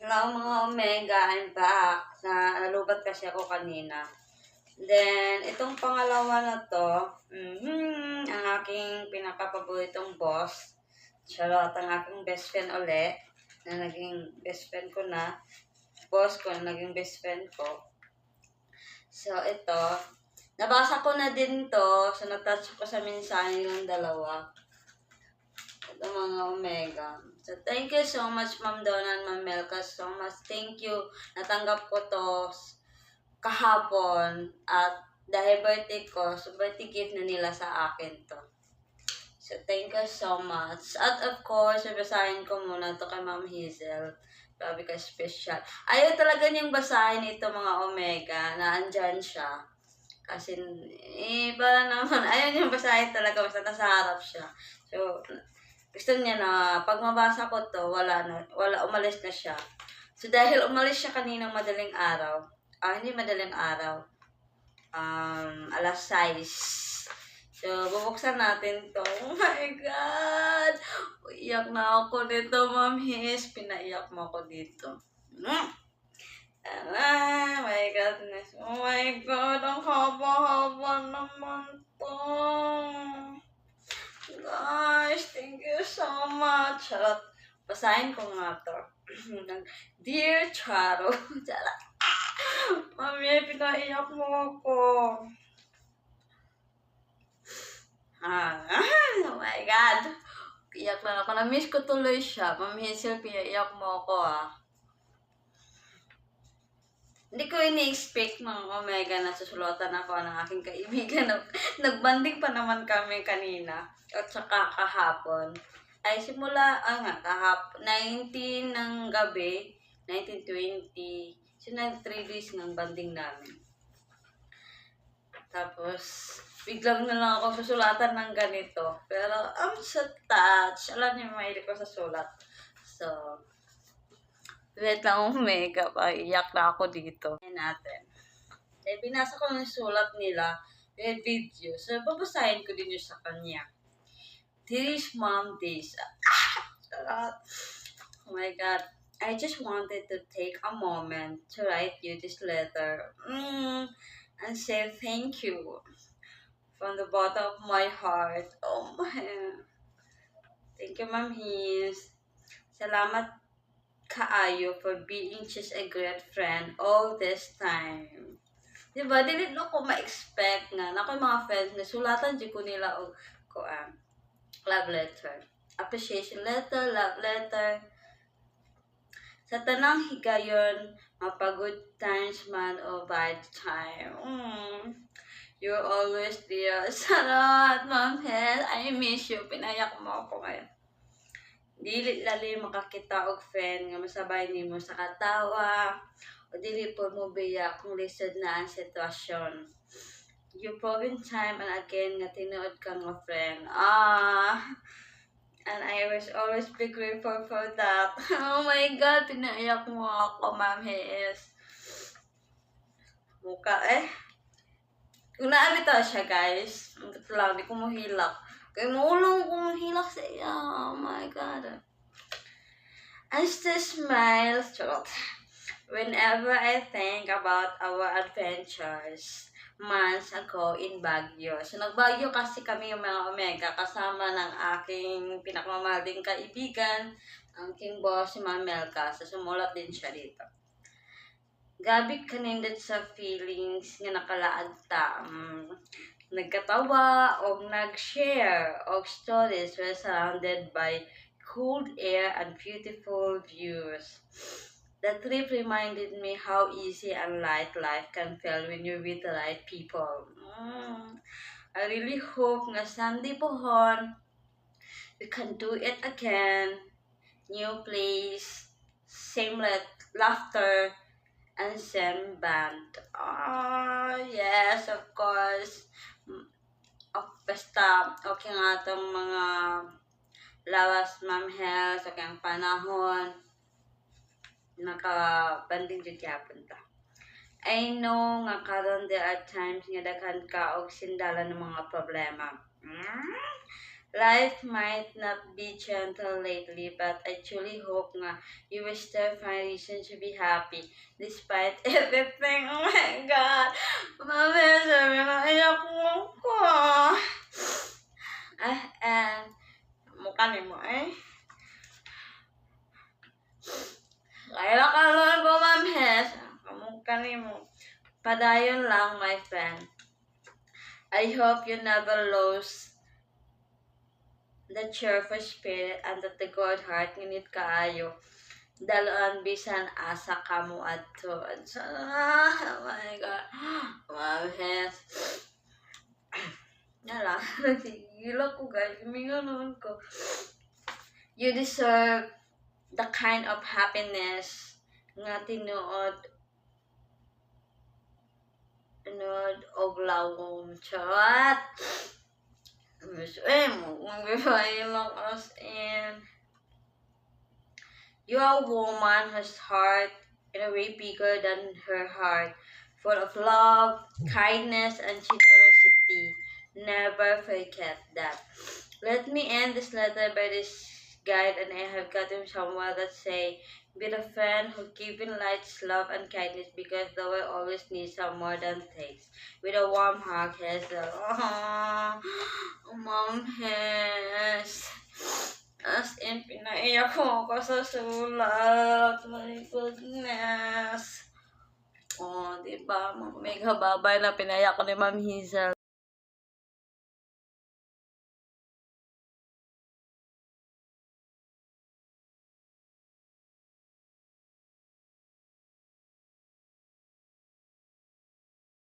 Hello, mga Omega, I'm back. Nalowbat kasi ako kanina. Then, itong pangalawa na to, ang aking pinakapaboritong boss. Charot, ang aking best friend uli, na naging best friend ko na. Boss ko na naging best friend ko. So, ito, nabasa ko na din to. So, na-touch ko sa mensahe ng dalawa. Ito, mga Omega. So, thank you so much, Ma'am Donna and Ma'am Melka. So much. Thank you. Natanggap ko to kahapon. At dahil birthday ko, so birthday gift na nila sa akin to. So, thank you so much. At of course, babasahin ko muna to kay Ma'am Hazel. Grabe ka special. Ayaw talaga niyang basahin ito, mga Omega, na andyan siya. Kasi, eh, para naman, ayaw niyang basahin talaga basta nasa harap siya. So, gusto niya na pag mabasa ko to, wala na, wala, umalis na siya. So, dahil umalis siya kaninang madaling araw, ah, hindi madaling araw, alas 6. So, bubuksan natin to. Oh my God! Iyak na ako nito, Ma'am His. Pinaiyak mo ako dito. Ah, my goodness. Oh my God, ang haba-haba naman to. Guys, thank you so much. Charot. Basahin ko nga to. Dear Charo. Charot. Mami, pinaiyak mo ako. Ah, oh my God. Iyak na ako. Na-miss ko tuloy siya. Ma'am Hazel, pinaiyak mo ako ah. Hindi ko ini-expect, mga Omega, na susulatan ako ng aking kaibigan. Nagbonding pa naman kami kanina. At saka kahapon. Ay, simula, ah nga, 19 ng gabi, 1920. So, nag 3 days ng bonding namin. Tapos, biglang na lang ako susulatan ng ganito. Pero, I'm so touched. Alam niyo, mahilig ko sa sulat. So, wait lang, Omega. Paiyak na ako dito. Ayan natin. Eh, binasa ko yung sulat nila, yung video. So, babasahin ko din yung sa kanya. This Mom Days. Ah! Charot. Oh my God. I just wanted to take a moment to write you this letter and say thank you from the bottom of my heart. Oh my. Thank you, Ma'am His. Salamat kaayo for being just a great friend all this time. Diba? Dili no ko ma-expect nga na mga friends na sulatan jud ko nila og kuan, love letter. Appreciation letter, love letter. Sa tanang higayon, mapa-good times man o bad time. You're always there. Sarap, Ma'am Hel. I miss you. Pinayak mo ako ngayon. Dili lali makakita og friend nga masabay nimo sa katawa o dili po mo biya kung lisod na ang sitwasyon. You proven time and again nga tinuod ka nga friend. Ah, and I was always be grateful for that. Oh my God, pinaiyak mo ako, Ma'am Hayes. Muka eh. Kung naabitaw siya, guys, ang lang, di ko mohilak. Kay maulong ko mohilak sa iya. Oh my God. I still smile, charot, whenever I think about our adventures months ago in Baguio. So, nag-Baguio kasi kami yung mga Omega kasama ng aking pinakamamahal ding kaibigan, ang aking boss, si Ma'am Melka. So, sumulat din siya dito. Grabe kanindot sa feelings nga nakalaag ta. Nagkatawa og nag-share og stories while surrounded by cold air and beautiful views. The trip reminded me how easy and light life can feel when you're with the right people. I really hope nga someday pohon, we can do it again. New place, same laughter, and same bond. Ah, yes, of course. Oh, basta, okay nga itong mga lawas, Ma'am Health, okay ang panahon, naka-bonding jud gyapon ta. I know nga karon there are times nga daghan ka og sindalan ng mga problema. Life might not be gentle lately, but I truly hope nga you will still find reason to be happy despite everything. Oh my God! Mami, sabi na, iyak mo ko. Ah, and mukha ni mo eh. Kaya ka lang ko, Ma'am Hes. Kamukha ni mo. Padayon lang, my friend. I hope you never lose the cheerful spirit and that the good heart ngunit kaayo. Dal-on bisan asa ka mo adto. Ah, oh my God. Ma'am Hes. Nala, nagsigila ko, guys. Mingaw naman ko. You deserve the kind of happiness nga tinuod tinuod og lawom. Charot! Eh, lang as in. You are a woman whose heart in a way bigger than her heart, full of love, kindness, and generosity. Never forget that. Let me end this letter by this guide, and I have gotten somewhere that say, "Be the friend who giving lights, love, and kindness because the world always needs some more than takes." With a warm hug, Hazel. Oh, Ma'am Hes. As in, pinaiyak ko ako sa sulat. My goodness. Oh, di ba? Mega babay na pinaiyak ko ni Ma'am Hazel.